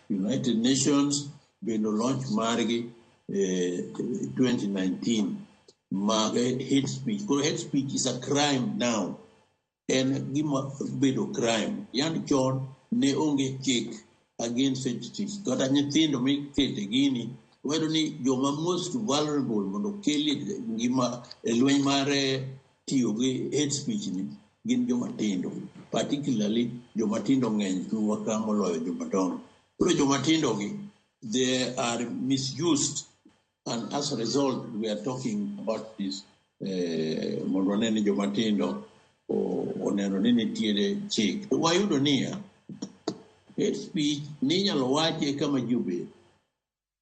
United Nations bende launch margi 2019 mag hate speech. Koro hate speech is a crime now. En gima bedo crime. Yand chon ne onge chik against hate speech. Kata nyithindo mikete gini, wayudo ni joma most vulnerable mondo okelie ngima e lweny mar tiyo gi hate speech ni gin joma tindo. Particularly joma tindo ng'eny thurwa ka moloyo joma dongo. Koro joma tindo gi, they are misused, and as a result we are talking about this mondo wane ni joma tindo oneno ni nitiere chik. To wayudo niya, hate speech ni inyalo wache kama ji obet.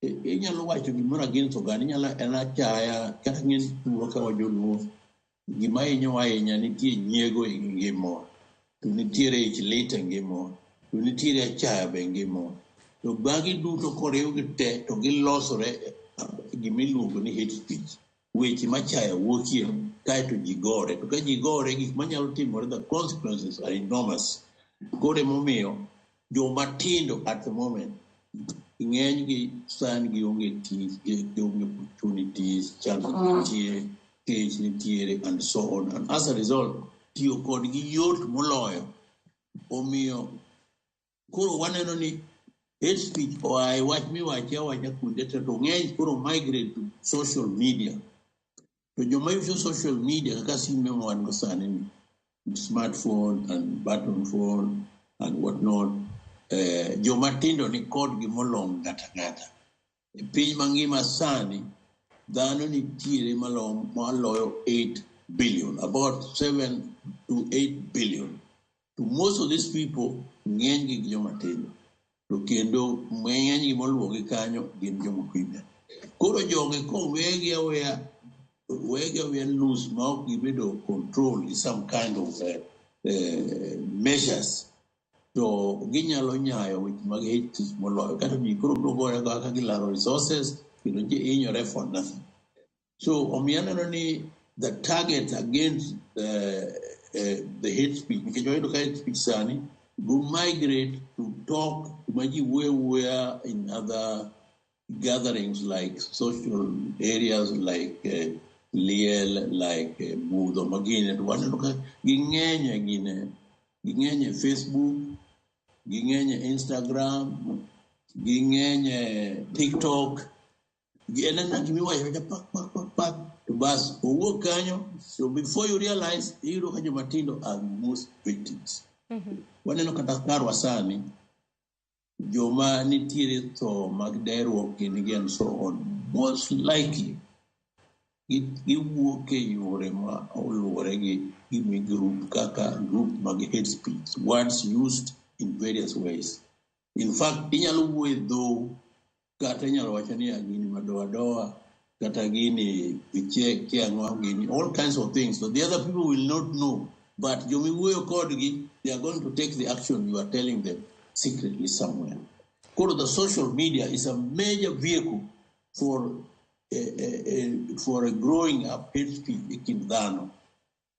Inyalo wacho gimoro against oganda, inyalo en achaya kata ng'eny thurwa ka wajoluo. Gima hinyowa ahinya nitie nyiego e ngimawa, to nitiere ich lit e ngimawa, to nitiere achaya be e ngimawa. To magi duto koriwgi te to gilosore gimiluongo ni hate speech. Weche machaya wuokie kaeto ji gore. To ka ji gore, gik manyalo timore, the consequences are enormous. Koro emomiyo joma tindo at the moment ng'eny gi sani gionge tich, gionge opportunities, chandruok nitie, kech nitiere and so on. And as a result, tiyo kodgi yot moloyo. Omiyo koro waneno ni hate speech oa e wach miwache awacha kuonde te to ng'eny koro migrate to social media. To joma use social media kaka simbe ma wan go sani ni, smartphone and button phone and whatnot, joma tindo ni kodgi molong ng'ata ng'ata. E piny mangima sani, dhano nitiere maloyo 8 billion, about 7 to 8 billion. To most of these people, ng'eny gi joma tindo. To kendo ng'eny gi moluwogi kanyo gin joma women. Koro jogi kowegi aweya, wegi aweya loose ma ok gibedo control gi some kind of measures, to ginyalo nyayo weche mag hate speech moloyo. Kata ji koro biro gore kaka gilaro resources, kendo ji hinyore for nothing. So omiyo aneno ni the target against the hate speech, nikech wayudo ka hate speech sani go migrate to talk kuma ji wuoyo wuoya in other gatherings like social areas like liel, like budho magine, to waneno ka ging'eny e gine, ging'eny e Facebook, ging'eny e Instagram, ging'eny e TikTok. En ena gimiwacho awacha pak pak pak pak to bas owuok kanyo. So before you realize, iyudo ka joma tindo are most victims. Waneno kata karwa sani joma nitiere tho mag deruok gin gi and so on, most likely giwuok e yore ma oluwore gi gimi group kaka group mag hate speech, words used in various ways. In fact, inyalo wuoyo e dhou kata inyalo wacho ni gini madoadoa kata gini ichek kiang'o gini, all kinds of things. So the other people will not know, but jomiwuoyo kodgi, they are going to take the action you are telling them secretly somewhere. Koro the social media is a major vehicle for a growing up hate speech e kind dhano.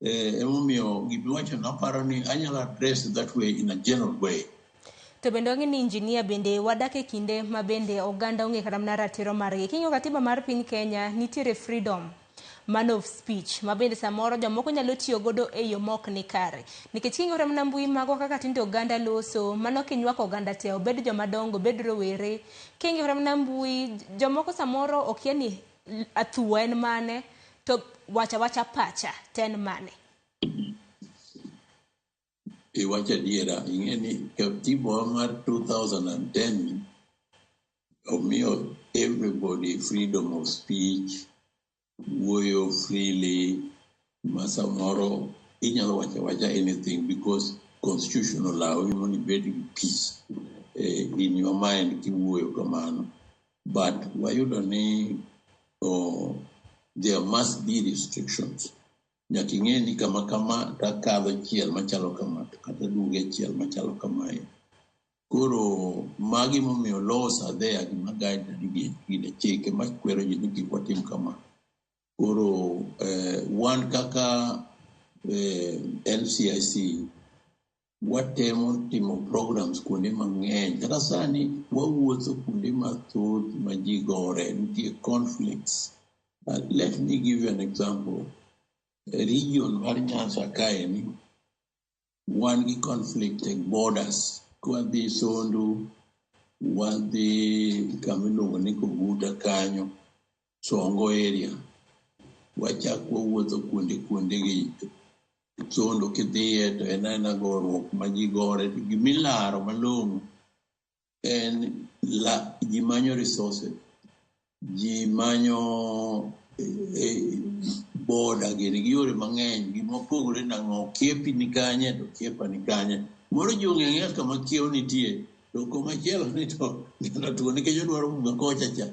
Emomiyo gimiwacho naparo ni anyalo address that way in a general way. To bende wang'e ni injinia bende wadak e kinde ma bende oganda ong'e kata mana ratiro margi. King'iyo katiba mar piny Kenya, nitiere freedom man of speech ma bende samoro jomoko nyalo tiyo godo e yo mok ni kare. Nikech king'iyo kata mana mbui magwa kaka tinde oganda loso, mano kinywako oganda te, obed joma dongo, obed rowere. King'iyo kata mana mbui, jomoko samoro okia ni athuwa en mane, to wacha wacha pacha to en mane. Iwacho adiera, ing'e ni katiba mar 2010 omiyo everybody freedom of speech, wuoyo freely, ma samoro inyalo wacho awacha anything because constitution allow you mondo ibed gi peace in your mind kiwuoyo kamano. But wayudo ni, oh, there must be restrictions. Nyaka ing'e ni kama kama takadho chiel machalo kama to kata duogo e chiel machalo kamae. Koro magi momiyo laws are there gima guide gine chike makwero ji ni kik watim kama. Koro wan kaka NCIC Watemo timo programs kuonde mang'eny. Kata sani wawuotho kuonde mathoth ma ji gore, nitie conflicts. Let me give you an example. E region mar Nyanza kaeni, wan gi conflict e borders. Kwadhi Sondu, wadhi kama iluongo ni Koguta kanyo, Songo area. Wachak wawuotho kuonde kuonde gi Sondu kidhiye to en aena goruok ma ji gore. To gimilaro malong'o en la, ji manyo resources, ji manyo border gini gi yore mang'eny gimopogore nang'o kiepi ni kanye to kiepa ni kanye. Moro ji ong'e ang'eya kama kiewo nitie to komachielo ni to ng'ato tuo nikech odwaro bunga kocha cha.